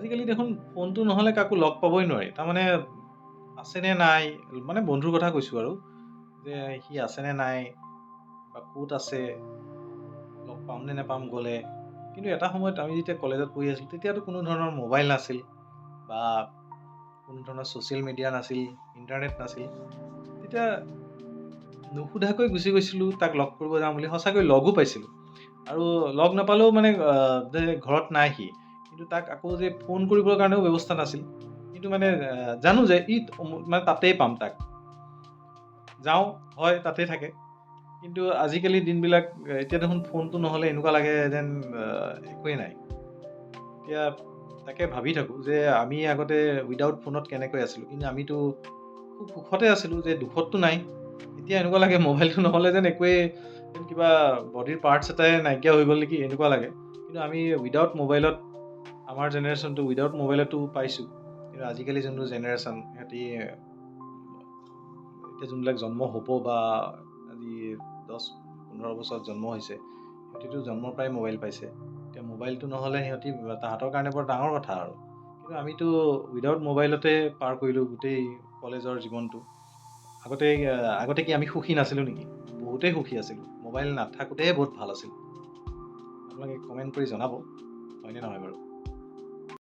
আজিকালি দেখোন ফোনটো নহ'লে কাকো লগ পাবই নোৱাৰি। তাৰমানে আছেনে নাই, মানে বন্ধুৰ কথা কৈছোঁ আৰু, যে সি আছেনে নাই বা ক'ত আছে, লগ পাম নে নাপাম গ'লে। কিন্তু এটা সময়ত আমি যেতিয়া কলেজত পঢ়ি আছিলোঁ, তেতিয়াতো কোনো ধৰণৰ মোবাইল নাছিল বা কোনো ধৰণৰ ছ'চিয়েল মিডিয়া নাছিল, ইণ্টাৰনেট নাছিল। তেতিয়া নুসুধাকৈ গুচি গৈছিলোঁ তাক লগ কৰিব যাওঁ বুলি, সঁচাকৈ লগো পাইছিলোঁ। আৰু লগ নাপালেও মানে যে ঘৰত নাই সি, কিন্তু তাক আকৌ যে ফোন কৰিবৰ কাৰণেও ব্যৱস্থা নাছিল। কিন্তু মানে জানো যে ই মানে তাতেই পাম তাক, যাওঁ, হয় তাতেই থাকে। কিন্তু আজিকালি দিনবিলাক এতিয়া দেখোন ফোনটো নহ'লে এনেকুৱা লাগে যেন একোৱেই নাই। এতিয়া তাকে ভাবি থাকোঁ যে আমি আগতে উইদাউট ফোনত কেনেকৈ আছিলোঁ। কিন্তু আমিতো খুব সুখতে আছিলোঁ, যে দুখততো নাই। এতিয়া এনেকুৱা লাগে মোবাইলটো নহ'লে যেন একোৱেই, যেন কিবা বডিৰ পাৰ্টছ এটাই নাইকিয়া হৈ গ'ল নেকি, এনেকুৱা লাগে। কিন্তু আমি উইদাউট মোবাইলত, আমাৰ জেনেৰেশ্যনটো উইদাউট মোবাইলতো পাইছোঁ। কিন্তু আজিকালি যোনটো জেনেৰেশ্যন, সিহঁতি এতিয়া যোনবিলাক জন্ম হ'ব বা আজি 10-15 বছৰত জন্ম হৈছে, সিহঁতিতো জন্মৰ পৰাই মোবাইল পাইছে। এতিয়া মোবাইলটো নহ'লে সিহঁতি, তাহাঁতৰ কাৰণে বৰ ডাঙৰ কথা আৰু। কিন্তু আমিতো উইদাউট মোবাইলতে পাৰ কৰিলোঁ গোটেই কলেজৰ জীৱনটো। আগতে কি আমি সুখী নাছিলোঁ নেকি? বহুতেই সুখী আছিলোঁ। মোবাইল নাথাকোঁতেই বহুত ভাল আছিল। আপোনালোকে কমেণ্ট কৰি জনাব, হয়নে নহয় বাৰু?